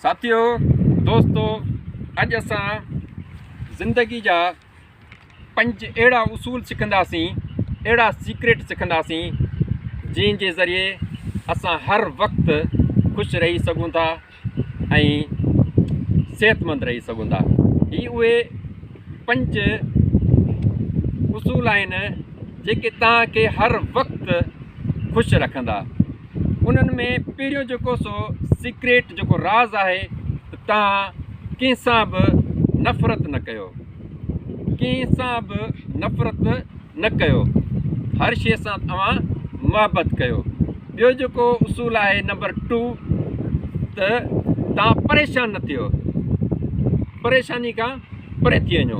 ساٿيو دوستو اڄ اسان زندگي جا پنج اهڙا اصول سکنداسين اهڙا سيڪريٽ سکنداسين جنهن جي ذريعي اسان هر وقت خوش رهي سگهون ٿا ۽ صحتمند رهي سگهون ٿا هي اهي پنج اصول آهن جيڪي توهان کي هر وقت خوش رکندا انهن ۾ پهريون جيڪو سو سيڪريٽ جيڪو راز آهي ته توهان ڪنهن سان به نفرت نه ڪيو ڪنهن سان به نفرت نه ڪيو هر شيء سان توهان محبت ڪيو ٻيو جيڪو اصول آهي نمبر ٽو ته توهان پريشان نه ٿيو پريشاني کان پري ٿي وڃو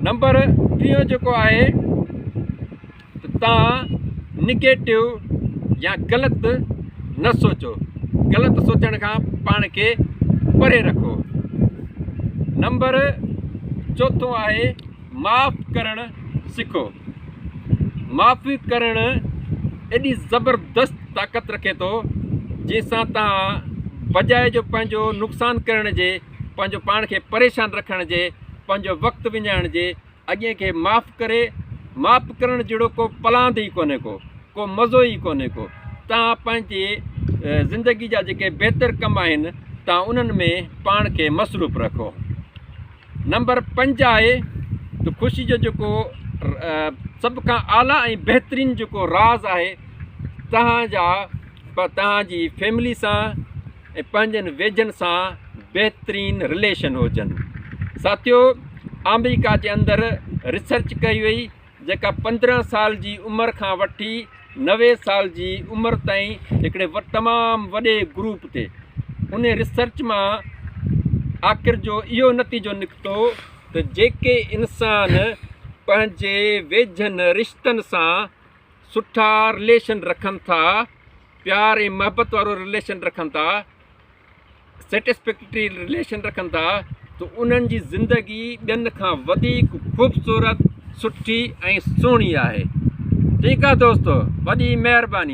نمبر ٽيون جيڪو آهي ته توهان نگيٽو يا غلط نه سوچو غلط سوچڻ کان پاڻ کي پري رکو. نمبر چوٿون آهي معاف ڪرڻ سکو. معافي ڪرڻ ايڏي زبردست طاقت رکي ٿو جنهن سان توهان بجاء جو پنهنجو نقصان ڪرڻ جي پنهنجو پاڻ کي پريشان رکڻ جي پنهنجو وقت وڃائڻ جي اڳئين کي معاف ڪري، معاف ڪرڻ جهڙو ڪو پلاند ئي ڪونهي ڪو، ڪو مزو ئي ڪونهي ڪو. توهان پنهنجي زندگي جا جيڪي بهتر ڪم آهن، توهان انهن ۾ پاڻ کي مصروف رکو. نمبر پنج آهي ته خوشي جو جيڪو سڀ کان اعليٰ ۽ بهترين جيڪو راز آهي، توهان جا توهان جي فيملي سان ۽ پنهنجن ويجهن سان بهترين رليشن هجن. ساٿيو آمريڪا جي اندر ريسرچ ڪئي وئي جيڪا 15 سال جي عمر کان وٺي 90 سال جي عمر تائين هڪڙي تمام وڏي گروپ تي ان ريسرچ مان آخر جو اهو نتيجو نڪتو ته جيڪي انسان پنهنجي ويجهن رشتن سان سٺا رليشن رکن ٿا پيار ۽ محبت وارو رليشن رکن ٿا سيٽسفيڪٽري رليشن رکن ٿا ته انهن جي زندگي ٻين کان وڌيڪ خوبصورت سٺي ۽ سهڻي آهي ٺيڪ آهي دوستو وڏي مهرباني.